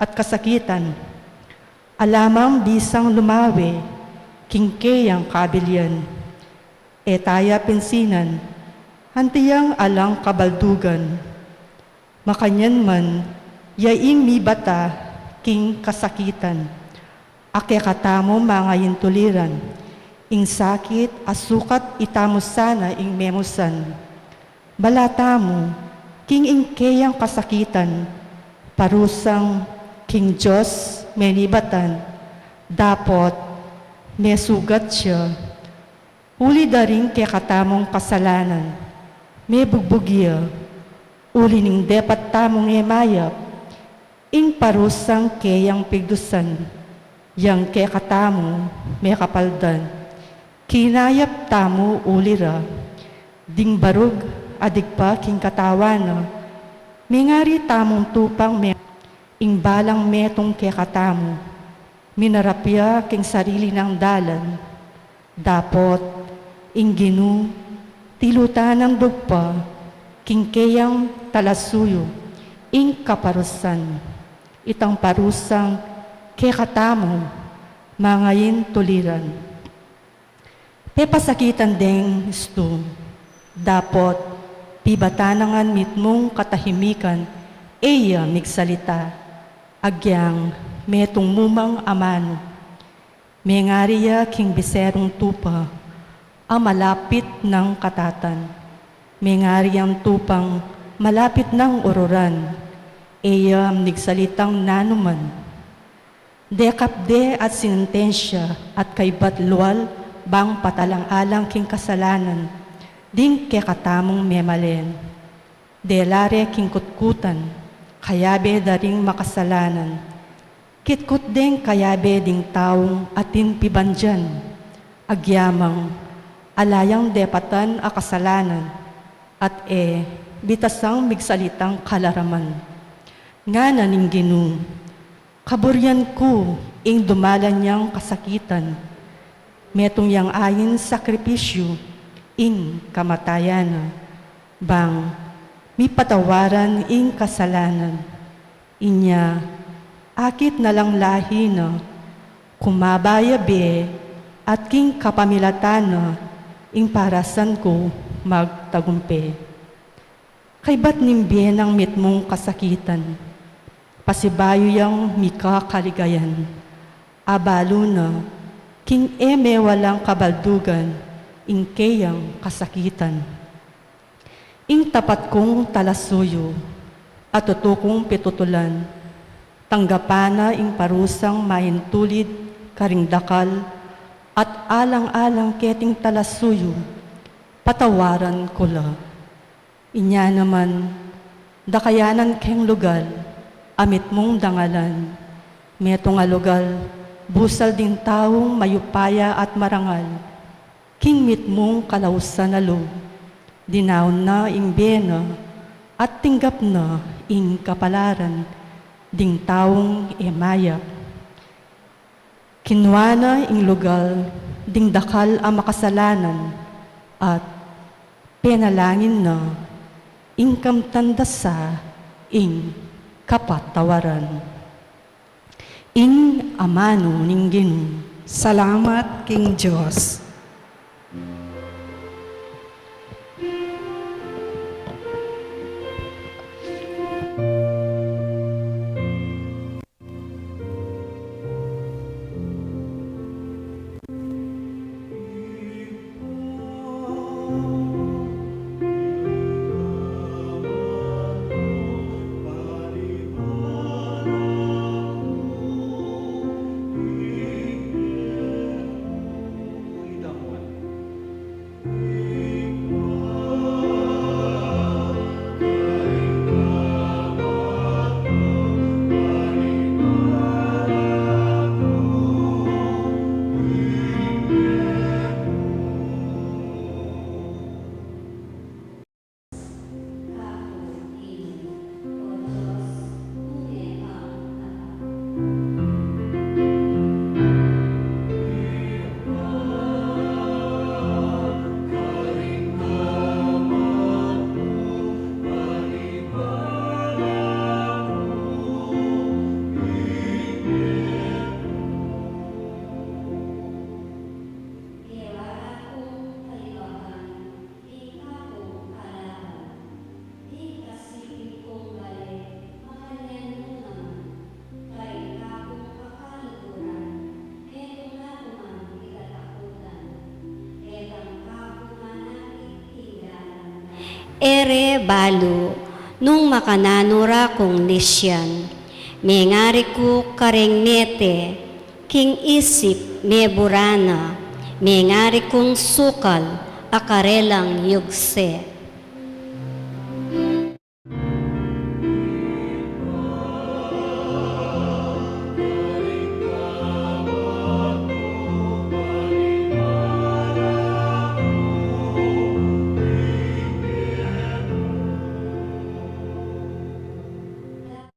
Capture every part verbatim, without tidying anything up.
at kasakitan, ala mang bisang lumawe king keyang kabilian. E ta ya pinsinan, anti yang alang kabaldugan. Makanyan man, ya ing mibata king kasakitan, a kekatamu mangayin tuliran, ing sakit a sukat itamu sana ing memusan. Bala tamu, king ing keyang kasakitan, parusang king Dios menibatan, dapot mesugat ya, uli da ring kekatamung kasalanan, mebugbug ya, uli ning depat tamung e mayap, ing parusang keyang pigdusan, yang kekatamu mekapaldan, kinayap tamu uli ra, ding barug a digpa king katawan na, mengari tamung tupang me, ing balang metung kekatamu, minarap ya king sarili nang dalan. Dapot, ing Ginu, tilutan nang dugpa, king keyang talasuyu, ing kaparusan, itang parusang kekatamu, mangayin tuliran. Pepasakitan deng istu, dapot, pibatan na ngan mitmung katahimikan, e ya migsalita, agyang metung mu mang amanu. Mengari ya king biserung tupa, a malapit nang katatan. Mengari yang tupang malapit nang ururan, e ya migsalitang nanuman. Dekap de at sinentensya at kaybat lual bang patalang-alang king kasalanan, ding kekatamung memalen. Dela re king kutkutan, kayabe da ring makasalanan. Kitkut deng kayabe ding taung atin pibandian, agyamang ala yang depatan a kasalanan, at e bitasang migsalitang kalaraman. Ngana ning Ginu, kaburian ku ing dumalan yang kasakitan, metung yang ain sakripisyu ing kamatayan na, bang mipatawaran ing kasalanan. Inya, akit na lang lahi na, kumaba ya bie, at king kapamilatan na, ing parasan ku magtagumpe. Kaybat ning bie nang mitmung kasakitan, pasibayu yang mika kaligayan, abalu na, king e me walang kabaldugan, ing keyang kasakitan. Ing tapat kung talasuyu, at tutu kung pitutulan, tanggapan na ing parusang maintulid karing dakal, at alang-alang keting talasuyu, patawaran ku la. Inya naman, dakayanan keng lugal, a mitmung dangalan, metung a lugal, busal ding taung mayupaya at marangal, king mitmung kalausan a lub, dinaun na ing bie na, at tinggap na ing kapalaran, ding taung e mayap. Kinua na ing lugal ding dakal a makasalanan, at penalangin na, ing kamtan da sa ing kapatawaran. Ing amanu ning Ginu. Salamat king Dios. E re balu nung makananu ra kung lisyan, mengari ku kareng mete, king isip mebura na, mengari kung sukal a karelang yugse.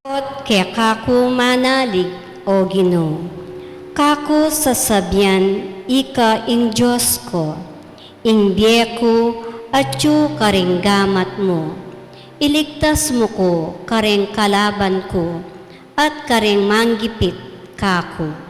Ot kekaku manalig, O Ginu, kaku sasabian, ika ing Dios ku, ing bie ku atyu karing gamat mu. Iligtas mu ku karing kalaban ku, at karing manggipit kaku.